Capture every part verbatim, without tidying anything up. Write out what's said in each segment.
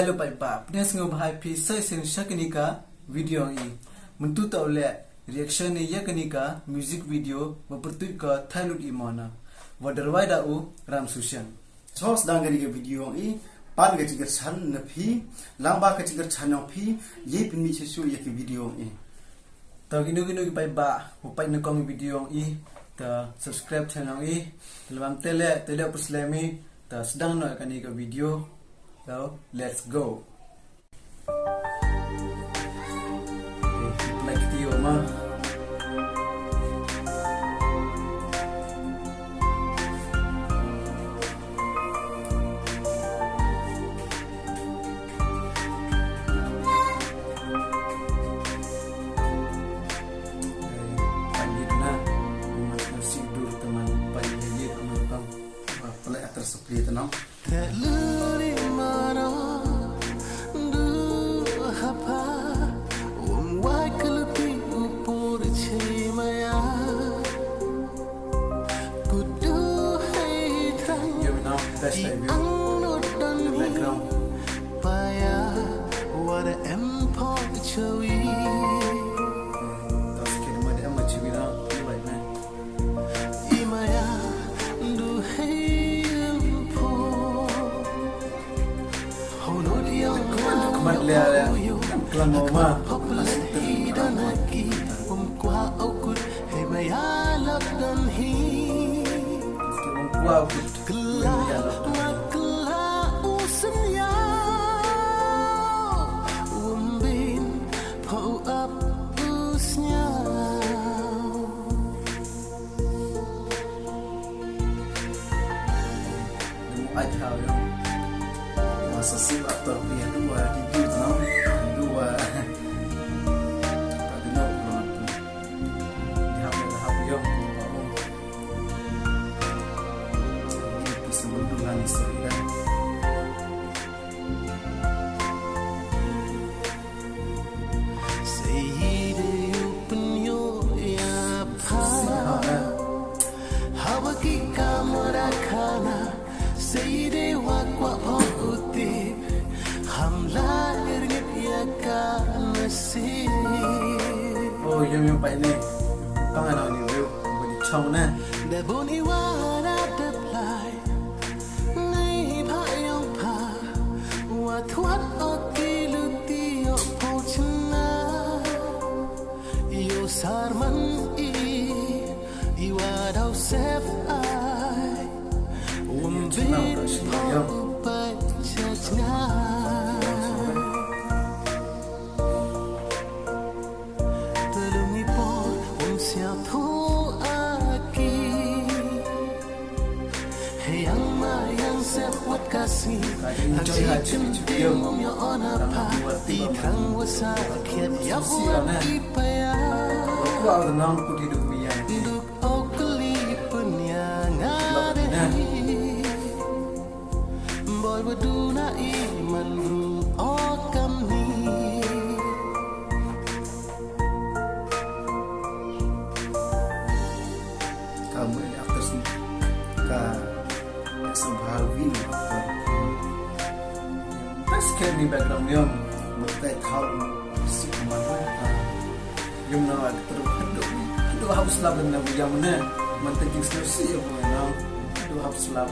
Te paidbah, pdiang sngewbha ïa phi sa shisien sha kane ka video ïa ngi. Mynta to leh reaction ïa kane ka music video ba pyrtuid ka Thailut i mona. Wat da rwai da u Ram Susian. Shu sdang kane ka video ïa ngi, pan ka jingkyrchan na phi, lyngba ka jingkyrchan ïa phi, ïa pynmih shuh shuh ïa ka video ïa ngi. To kino kino ki paidbah, u pait na kong video ïa ngi, to subscribe channel ïa ngi, to lem te leh, te leh pyrslem ïa ngi, to sdang noh kane ka video. So, let's go. Okay, like video ma. Best I view. The background. Kmat leh leh. Klang ma. Klang ma. Ai thaw ïa. Wa sa shu actor phi haduh wa debut noh. Haduh wa. Ka dei noh. Di hap, di hap ïa. Ini pisa berdua ni, sorry dah. Oh, ïa, ïa, pait ne. Pang ana ni view. Body chong ne. Nei bha ïong pha, wat wat o ki luti o po chna. Ïo sar man i, i wa dau sep ai. Um bin po u pa chna. Telung i por um sia thu aki. Hei yang ma yang sep wat kasi. Hak si chim tim um yo ona pa. Ti krang wa sa kiat ya wa ki pa ya. Duk o kli pun ya ngari. Boy wa du na i man ru o kam ni. Ka mut ni actress ni. Ka Sangha Win actor. Best kid ni background ni ong. Mut tai thau si man. Yung na actor hadu hadu hap slap na yang ne. Man ta jing slap si ya boy na. Hadu hap slap.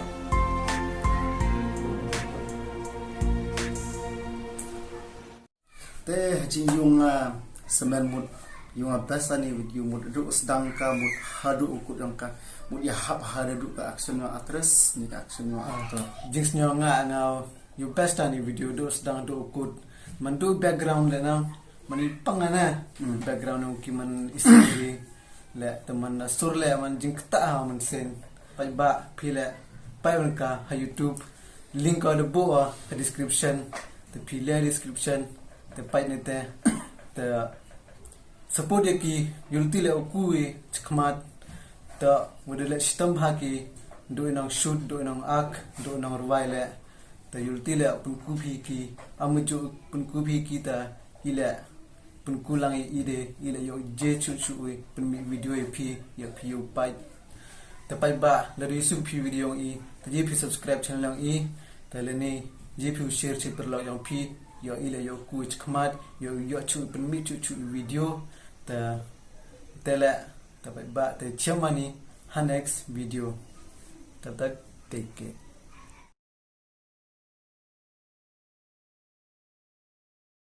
Te ha jingïung, ah, semen mut ïung, ah, best ani video mut haduh sdang ka mut haduh u kut ïong ka mut ïa hap haduh ka action ïong actress ne ka action ïong actor. Jingsngew nga nga ïa best ani video haduh sdang haduh u kut man tu background le nang man i pang ana. Hmm. Background ïong ki man i scenery. Le te man sur le man jingkata ha man sen. Paidbah phi le pait wan ka ha YouTube. Link ka da buh ha description. Te phi le description. Te pait ne te. Te support ïa ki, ïulti le u kui chikmat. Te wada le shitom ha ki, du inong shoot, du inong act, du inong rwai le. Te ïulti le pynkup hi ki, am ju pynkup hi ki te i le. Pynkulang i de, i le ïoh je chu chu ui, pynmih video ïa phi, ïa phi ïoh pait. Te paidbah, lada ïoh suk phi video i, te ïa phi subscribe channel i, te lane Jingpynshier shi paralok yong phi, yoh i la yoh ku chi khmat, yoh yoh chu pynmih chu chu video, ta, ta la, ta ba ba, ta chemani, ha next video. Ta ta, take care.